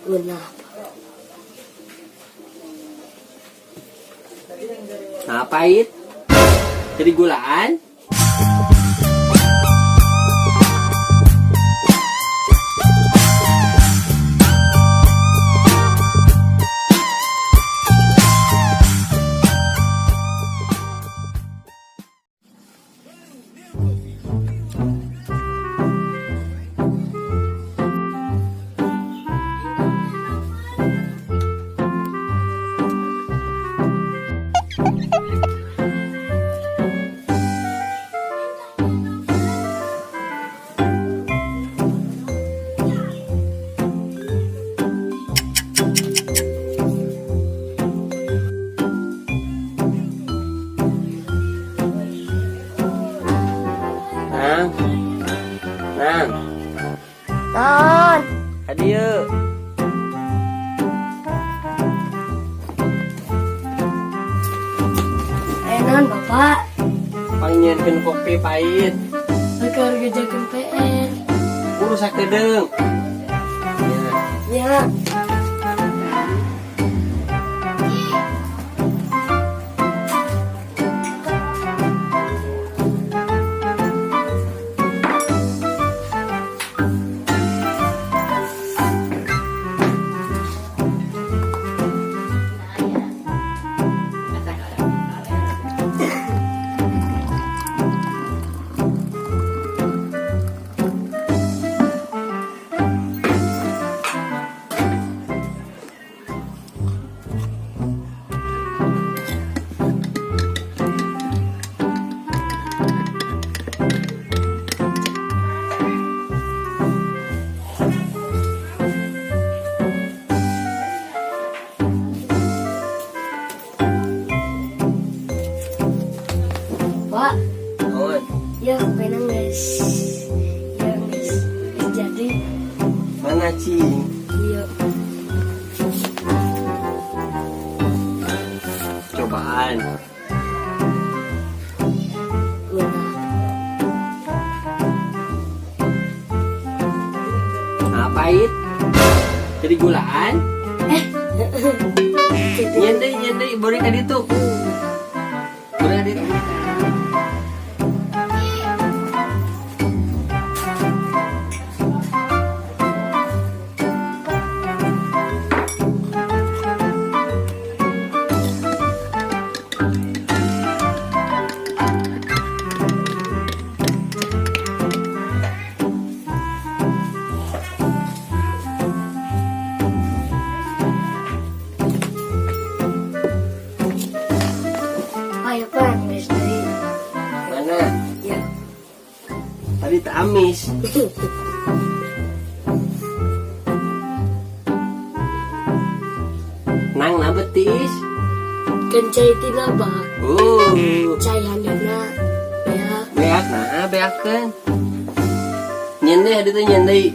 Ngeunah. Nah, pahit. Jadi gulaan. Nang. Nang. Naon? Kadieu. Aya naon, Bapak? Pangnyieunkeun kopi pahit. Bakal ngerjakeun PR. Buru sakedeung. Ya. Ya. Pak, Naon? Ya kopina geus. Ya geus. Geus jadi. Mana cing? Iya. Cobaan. Ngeunah. Nah, pahit. Jadi gulaan. Eh. Jadi. Nyieun deui, nyieun deui, beureum ka ditu. Beureum ka ditu. Pak, ya Pak, geus deui. Mana? Ya. Tadi tak amis. Nang na betis. Kan cai tina bak. Cai handapna beak. Beak nah, beakeun. Nyieun deui ditu nyieun deui.